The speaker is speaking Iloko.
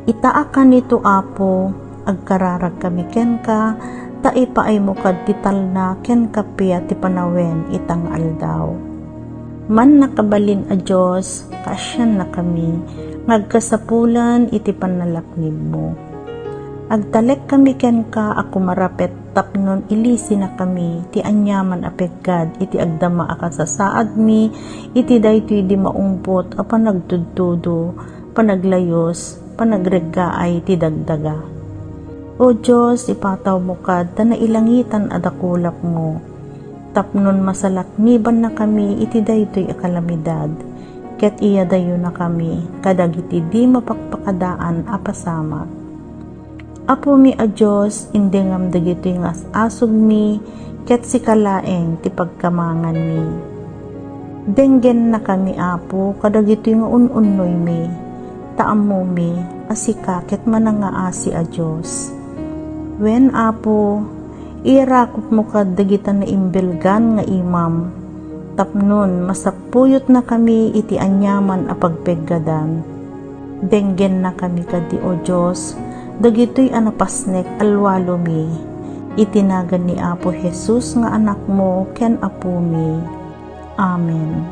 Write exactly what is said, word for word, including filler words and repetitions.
Ita a kanito, Apo, agkararagkami kenka, ta ipaaymo kad ti talna ken kappia ti panawen ita nga aldaw. Mannakabalin a Dios, kaasiannakami nga agkasapulan iti pannalaknibmo. Agtalekkami kenka a kumarapet tapnon ilisinakami ti aniaman a peggad iti agdama a kasasaadmi iti daytoy di maungpot a panagtudtudo, panaglayus, panagreggaay ti dagdaga. O Dios, ipatawmo kad ta nailangitan a dakulapmo, tapnon masalaknibannakami iti daytoy a kalamidad, ket iyadayonakami kadagiti di mapakpakadaan a pasamak. Apomi a Dios, indengam dagitoy nga as-asugmi, ket sika laeng ti pagkamanganmi. Denggennakami, Apo, kadagitoy nga un-unnoymi, ta ammomi a sika ket manangngaasi a Dios. Wen, Apo, iyarakupmo kad dagita naimbelgan nga imam, tapnon masappuyotnakami iti aniaman a pagpeggadan. Denggennakami kadi, O Dios, dagitoy a napasnek a lualomi. Iti nagan ni Apo Jesus nga Anakmo ken Apomi. Amen.